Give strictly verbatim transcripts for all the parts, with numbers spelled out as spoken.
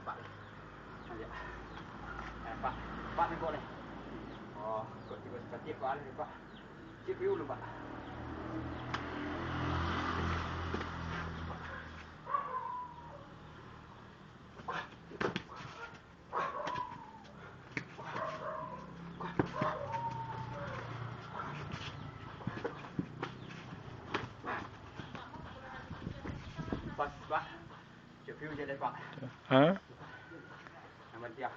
Pak. Aja. Eh, Pak. Pak, ni kok ni? Oh, kok tiba sakit, Pak, ni, Pak. Cik, pergi dulu, Pak. Pas, Pak. Cek view je deh, Pak. Ha? Nama dia?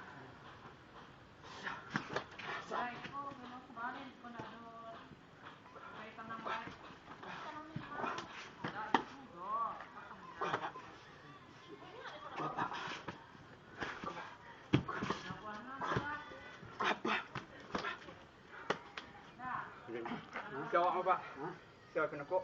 Siapa, Pak? Siapa kena kok?